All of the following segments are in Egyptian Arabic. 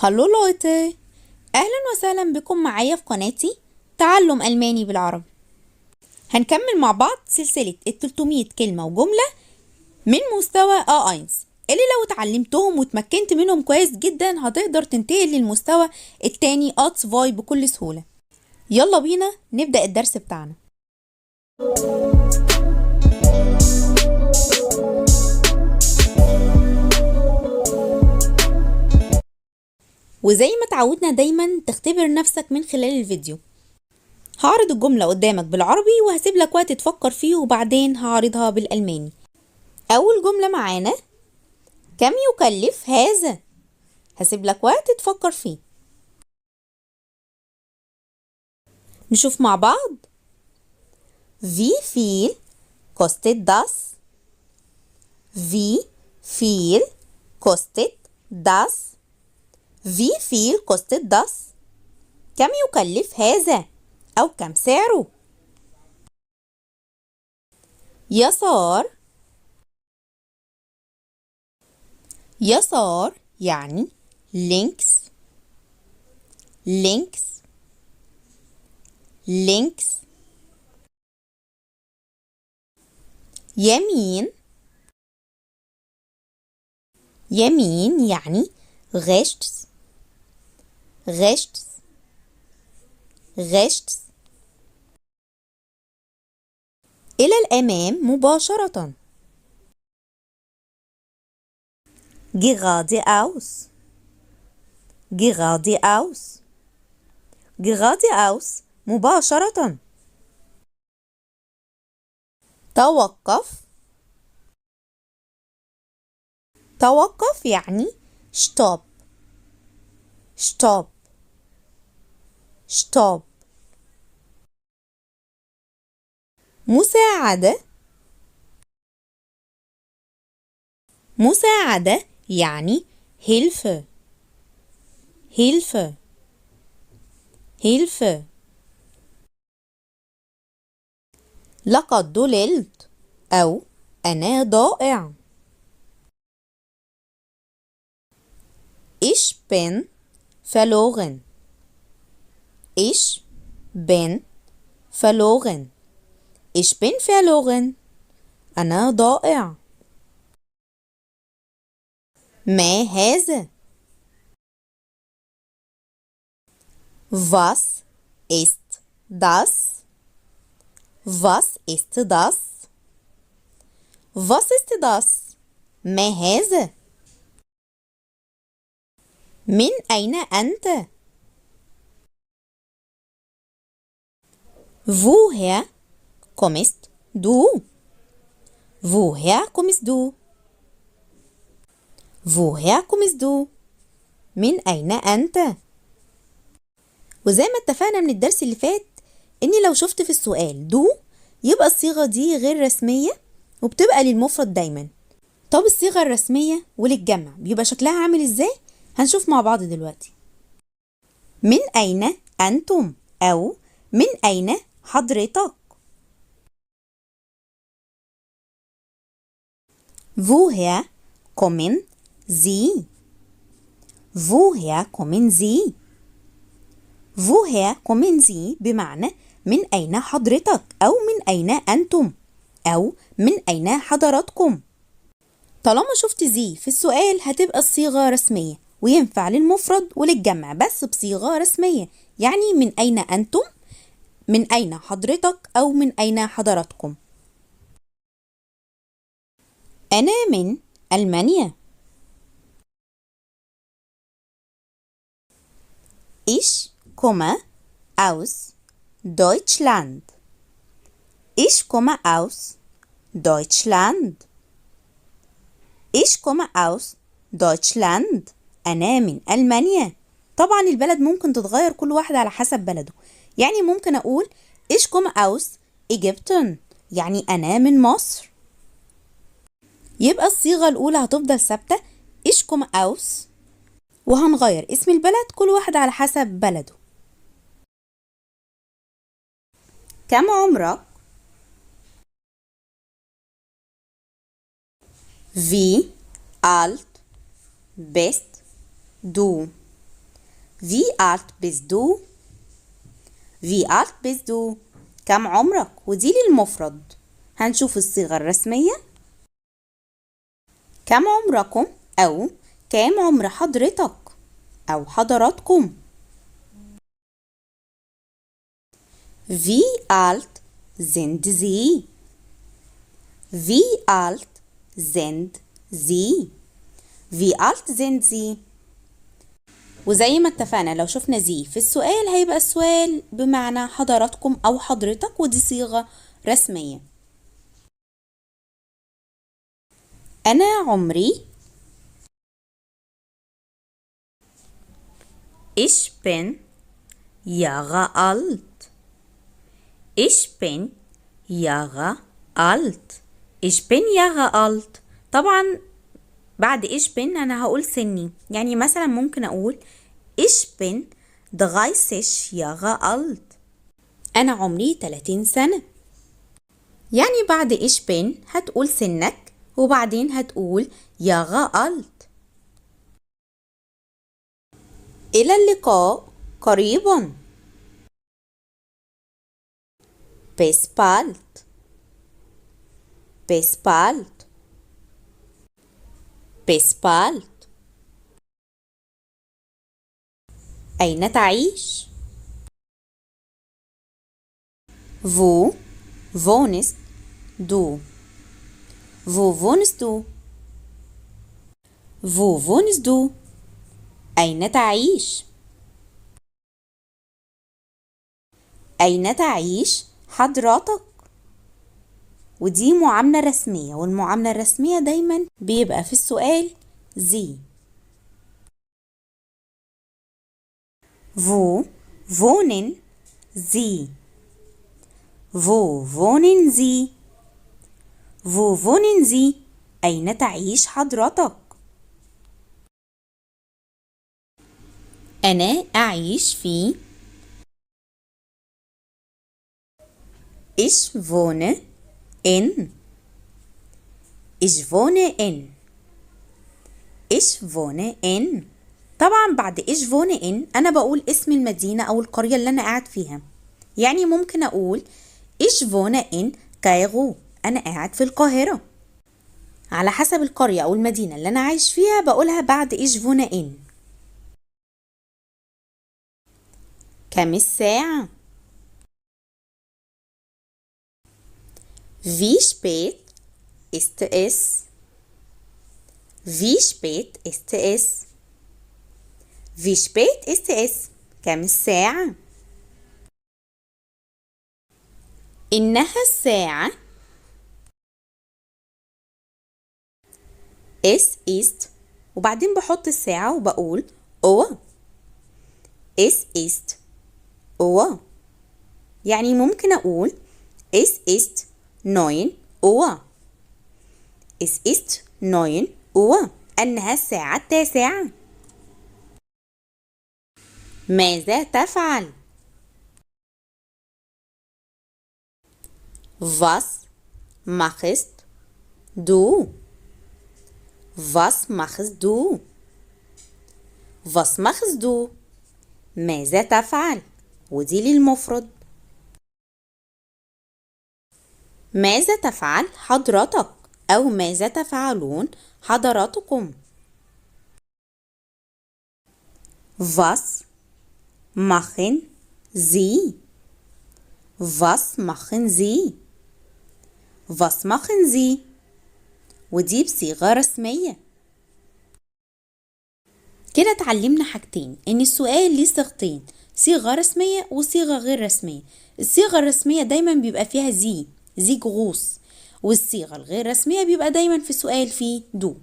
Hallo Leute، أهلا وسهلا بكم معايا في قناتي تعلم ألماني بالعربي. هنكمل مع بعض سلسلة ال 300 كلمة وجملة من مستوى A1 اللي لو اتعلمتهم وتمكنت منهم كويس جدا هتقدر تنتقل للمستوى التاني A2 بكل سهولة. يلا بينا نبدأ الدرس بتاعنا. وزي ما تعودنا دايما تختبر نفسك من خلال الفيديو. هعرض الجملة قدامك بالعربي وهسيب لك وقت تفكر فيه وبعدين هعرضها بالألماني. أول جملة معانا: كم يكلف هذا؟ هسيب لك وقت تفكر فيه. نشوف مع بعض. Wie viel kostet das? Wie viel kostet das? Wie viel kostet das? كم يكلف هذا؟ أو كم سعره؟ يسار. يسار يعني links، links، links. يمين. يمين يعني rechts، rechts، rechts. إلى الأمام مباشرة. geradeaus، geradeaus، geradeaus مباشرة. توقف. توقف يعني stop، stop، stop. مساعدة. مساعدة يعني Hilfe، Hilfe، Hilfe. لقد ضللت أو أنا ضائع. Ich bin verloren. Ich bin verloren. Ich bin verloren. أنا ضائع. ما هذا؟ Was ist das? Was ist das? Was ist das? ما هذا؟ من أين أنت؟ Woher kommst du? Woher kommst du? Woher kommst du? من أين أنت؟ وزي ما اتفقنا من الدرس اللي فات إني لو شفت في السؤال du يبقى الصيغة دي غير رسمية وبتبقى للمفرد دايما. طب الصيغة الرسمية وللجمع بيبقى شكلها عامل ازاي؟ هنشوف مع بعض دلوقتي. من أين أنتم؟ أو من أين حضرتك؟ Woher kommen Sie? Woher kommen Sie? Woher kommen Sie بمعنى من أين حضرتك أو من أين أنتم أو من أين حضراتكم. طالما شفت زي في السؤال هتبقى الصيغة رسمية وينفع للمفرد وللجمع بس بصيغة رسمية، يعني من أين أنتم، من أين حضرتك أو من أين حضراتكم. أنا من ألمانيا. Ich komme aus Deutschland. Ich komme aus Deutschland. Ich komme aus Deutschland. أنا من ألمانيا. طبعا البلد ممكن تتغير كل واحدة على حسب بلده، يعني ممكن أقول Ich komme aus Ägypten يعني أنا من مصر. يبقى الصيغة الأولى هتفضل ثابتة Ich komme aus، وهنغير اسم البلد كل واحد على حسب بلده. كم عمرك؟ Wie alt bist du? Wie alt bist du؟ Wie alt bist du؟ كم عمرك؟ ودي للمفرد. هنشوف الصيغة الرسمية. كم عمركم أو كم عمر حضرتك أو حضراتكم. Wie alt sind Sie؟ Wie alt sind Sie؟ Wie alt sind Sie؟ وزي ما اتفقنا لو شفنا Sie في السؤال هيبقى السؤال بمعنى حضراتكم أو حضرتك، ودي صيغة رسمية. أنا عمري Ich bin Jahre alt. Ich bin Jahre alt. Ich bin Jahre alt. طبعا بعد ich bin أنا هقول سني، يعني مثلا ممكن أقول ich bin 30 Jahre alt. أنا عمري 30 سنة. يعني بعد ich bin هتقول سنك وبعدين هتقول Jahre alt. إلى اللقاء قريبا. Bis bald. Bis bald. Bis bald. أين تعيش؟ Wo wohnst du؟ Wo wohnst du؟ Wo wohnst du؟ أين تعيش؟ أين تعيش حضرتك؟ ودي معاملة رسمية، والمعاملة الرسمية دايما بيبقى في السؤال زي. Wo wohnen Sie؟ Wo wohnen Sie؟ Wo wohnen Sie؟ أين تعيش حضرتك؟ أنا أعيش في Ich wohne in. Ich wohne in. Ich wohne in. طبعا بعد ich wohne in أنا بقول اسم المدينة أو القرية اللي أنا قاعد فيها، يعني ممكن أقول ich wohne in Kairo، أنا قاعد في القاهرة. على حسب القرية أو المدينة اللي أنا عايش فيها بقولها بعد ich wohne in. كم الساعة؟ Wie spät ist es؟ Wie spät ist es؟ Wie spät ist es؟ كم الساعة؟ إنها الساعة Es ist، وبعدين بحط الساعة وبقول Uhr. Es ist Uhr، يعني ممكن أقول Es ist 9 Uhr. Es ist 9 Uhr، أنها الساعة 9. ماذا تفعل؟ Was machst du؟ Was machst du؟ Was machst du؟ ماذا تفعل؟ ودي للمفرد. ماذا تفعل حضرتك؟ أو ماذا تفعلون حضراتكم؟ Was machen Sie؟ Was machen Sie؟ Was machen Sie؟ ودي بصيغة رسمية. كده اتعلمنا حاجتين، إن السؤال ليه صيغتين، صيغة رسمية وصيغة غير رسمية. الصيغة الرسمية دايما بيبقى فيها Sie، Sie groß، والصيغة الغير رسمية بيبقى دايما في سؤال فيه du.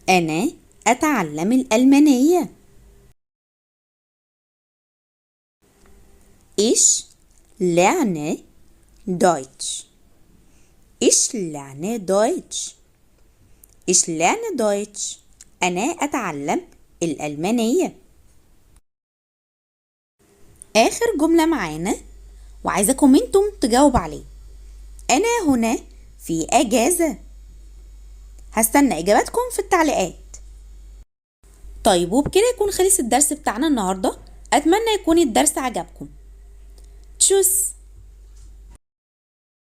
أنا أتعلم الألمانية. Ich lerne Deutsch. Ich lerne Deutsch. Ich lerne Deutsch. أنا أتعلم الألمانية. آخر جملة معانا وعايزاكم انتم تجاوب عليه. أنا هنا في أجازة. هستنى إجاباتكم في التعليقات. طيب وبكده يكون خلص الدرس بتاعنا النهاردة. أتمنى يكون الدرس عجبكم. Tschüss.